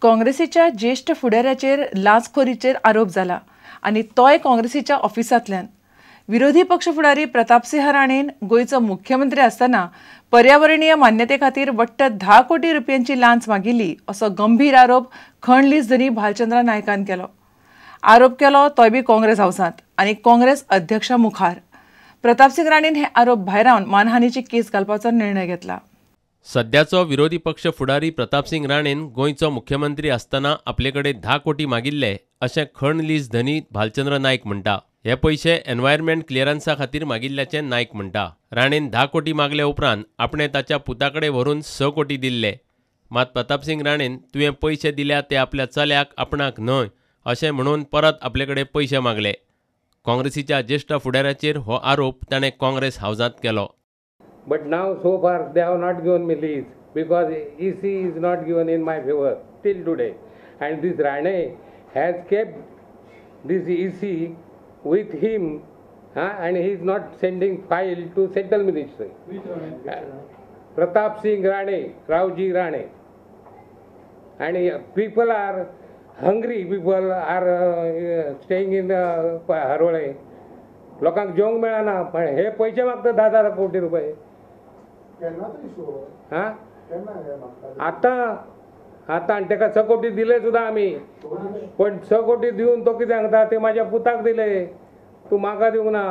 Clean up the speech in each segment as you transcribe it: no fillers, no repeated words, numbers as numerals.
काँग्रेसीच्या ज्येश्ठ फुडाऱ्याचेर लांचखोरीचेर आरोप जाला आनी तोय काँग्रेसीच्या ऑफिसांतल्यान. विरोधी पक्ष फुडारी प्रतापसिंह राणेन गोंयचो मुख्यमंत्री आसतना पर्यावरणीय मान्यते खातीर वट्ट 10 कोटी रुपयांची लांच मागिल्ली असो गंभीर आरोप खण लीज धनी भालचंद्र नायकान केलो. आरोप केलो तोय बी काँग्रेस हावसांत आनी काँग्रेस अध्यक्षा मुखार. प्रतापसिंह राणेन हे आरोप भायरावन मानहानीची केस घालपाचो निर्णय घेतला. सद्याचो विरोधी पक्ष फुडारी प्रतापसिंह राणेन गोंयचो मुख्यमंत्री आसतना आपले कडेन 10 कोटी मागिल्ले अशें खण लीज धनी भालचंद्र नायक म्हणटा. हे पयशे एनवायरमेंट क्लियरन्सा खातीर मागिल्ल्याचें नायक म्हणटा. राणेन 10 कोटी मागले उपरांत आपणें ताच्या पुता कडेन व्हरून 6 कोटी दिल्ले. मात प्रतापसिंह राणेन तुवें पयशे दिल्या ते आपल्या चल्याक, आपणाक न्हय अशें म्हणून परत आपले कडेन पयशे मागले. काँग्रेसीच्या ज्येश्ठ फुडाऱ्याचेर हो आरोप ताणें काँग्रेस हावजांत केलो. But now so far they have not given me lease because EC is not given in my favor till today, and this Rane has kept this EC with him, and he is not sending file to Central Ministry. Which Rane? Pratap Singh Rane, Raoji Rane. And people are hungry, people are staying in Harole. लोकांक जेवंक मेळना, पण हे पैसे मागतात 10-10 कोटी रुपये. आतां आतां आनी ताका 6 कोटी दिले सुद्दां आमी, पण 6 कोटी दिवन तो कितें सांगता ते म्हाज्या पुताक दिले, तूं म्हाका दिवंक ना.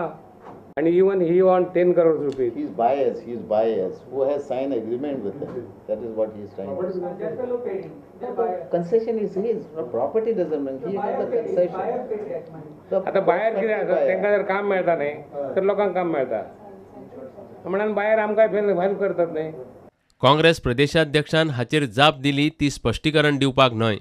आनी even he want 10 crore rupees. He is bias, he is bias. Who has sign agreement with him, that is what he is trying to say. Concession is his, property doesn't mean he has the concession. आतां बायर कितें आसा, तांकां जर काम मेळटा न्ही तर लोकांक काम मेळटा म्हणून बायर आमकां हेल्प करतात न्ही. काँग्रेस प्रदेशाध्यक्षान हाचेर जाप दिली ती स्पश्टीकरण दिवपाक न्हय.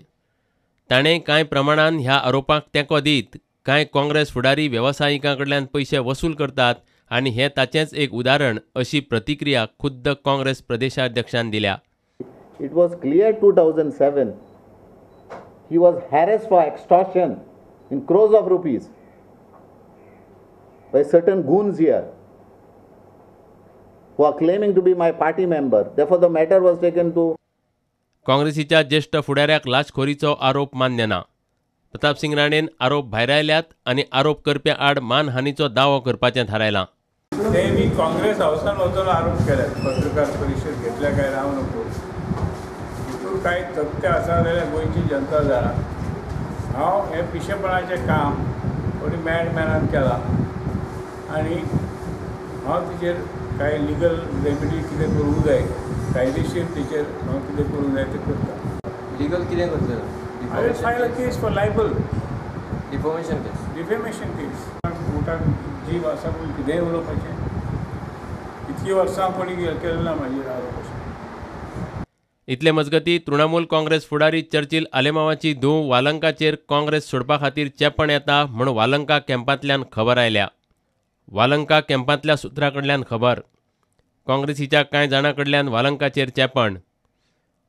ताणें कांय प्रमाणान ह्या आरोपाक तेंको दीत कांय काँग्रेस फुडारी वेवसायिकां कडल्यान पयशे वसूल करतात आनी हें ताचेंच एक उदाहरण अशी प्रतिक्रिया खुद्द काँग्रेस प्रदेशाध्यक्षान दिल्या. It was clear 2007 he was harassed for extortion in crores of rupees by certain goons here who are claiming to be my party member. Therefore, the matter was taken to. काँग्रेसीच्या ज्येश्ठ फुडाऱ्याक लाचखोरीचो आरोप मान्य ना. प्रतापसिंह राणेन आरोप भायरायल्यात आनी आरोप करप्या आड मानहानीचो दावो करपाचें थारायलां. ते मी काँग्रेस हावसान वचून आरोप केल्यात, पत्रकार परिशद घेतल्या काय रावू नको, हितून कांय तथ्य आसा जाल्यार गोंयची जनता जाणा. हांव हें पिशेपणाचें काम कोणी मॅडमॅनान केलां आनी हांव तिचेर कांय लिगल रेमिडी कितें करूंक जाय, कायदेशीर तिचेर हांव कितें करूंक जाय तें करता. लिगल कितें करतलो? I will file a case for libel. Defamation case. Defamation case. पोटाक जीव आसा पूण कितेंय उलोवपाचें, इतलीं वर्सां कोणी केलें ना म्हाजेर आरोप अशें. इतले मजगती तृणमूल काँग्रेस फुडारी चर्चिल आलेमावाची धूव वालंकाचेर काँग्रेस सोडपा खातीर चेपण येता म्हूण वालंका कॅम्पांतल्यान खबर आयल्या. वालंका कॅम्पांतल्या सुत्रा कडल्यान खबर. काँग्रेसीच्या कांय जाणां कडल्यान वालंकाचेर चेपण.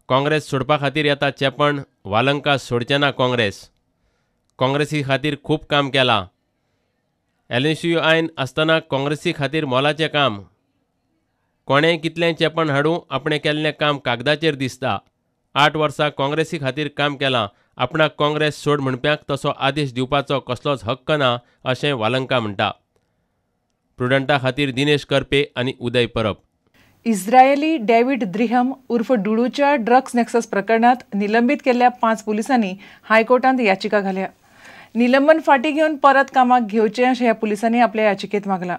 काँग्रेस सोडपा खातीर येता चेपण, वालंका सोडचें ना काँग्रेस. काँग्रेसी खातीर खूब काम केलां. एलएनसीयू आयन आसतना काँग्रेसी खातीर मोलाचें काम. कोणें कितलें चेपण हाडूं आपणें केल्लें काम कागदाचेर दिसता. 8 वर्सां काँग्रेसी खातीर काम केलां, आपणाक काँग्रेस सोड म्हणप्यांक तसो आदेश दिवपाचो कसलोच हक्क ना अशें वालंका म्हणटा. प्रुडंटा खातीर दिनेश करपे आनी उदय परब. इस्रायली डेव्हिड द्रिहम उर्फ डुडूच्या ड्रग्स नेक्सस प्रकरणात निलंबीत केल्ल्या 5 पुलिसांनी हायकोर्टांत याचिका घाल्या. निलंबन फाटीं घेवन परत कामाक घेवचें अशें ह्या पुलिसांनी आपल्या याचिकेंत मागलां.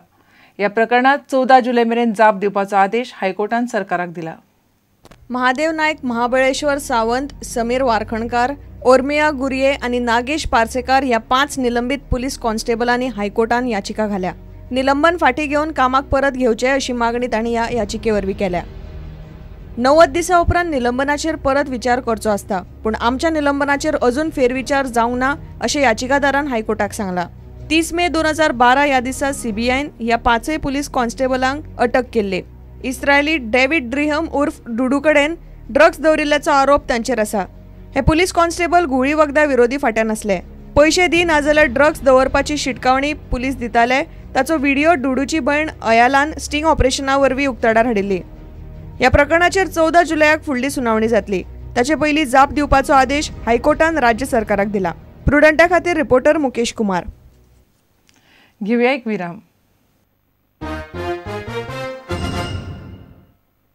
ह्या प्रकरणात 14 जुलय मेरेन जाप दिवपाचो आदेश हायकोर्टान सरकाराक दिला. महादेव नायक, महाबळेश्वर सावंत, समीर वारखणकार, ओर्मिया गुर्ये आनी नागेश पार्सेकार ह्या 5 निलंबीत पुलीस कॉन्स्टेबलांनी हायकोर्टान याचिका घाल्या. निलंबन फाटीं घेवन कामाक परत घेवचें अशी मागणी तांणी ह्या याचिके वरवीं केल्या. 90 दिसां उपरांत निलंबनाचेर परत विचार करचो आसता, पूण आमच्या निलंबनाचेर अजून फेरविचार जावंक ना अशें याचिकादारान हायकोर्टाक सांगलां. 30 मे 2012 ह्या दिसा सीबीआयन ह्या 5 पुलीस कॉन्स्टेबलांक अटक केल्ली. इस्रायली डेव्हिड ड्रिहम उर्फ डुडू कडेन ड्रग्स दवरिल्ल्याचो आरोप तांचेर आसा. हे पुलीस कॉन्स्टेबल घुंवळी वखदां विरोधी फांट्यान आसले. पयशे दी नाजाल्यार ड्रग्स दवरपाची शिटकावणी पुलीस दिताले. ताचो व्हिडिओ डुडूची भयण अयालान स्टिंग ऑपरेशना वरवीं उक्ताडार हाडिल्ली. ह्या प्रकरणाचेर 14 जुलयाक फुडली सुनावणी जातली. ताचे पयलीं जाप दिवपाचो आदेश हायकोर्टान राज्य सरकाराक दिला. प्रुडंटा खातीर रिपोर्टर मुकेश कुमार. घेवया एक विराम.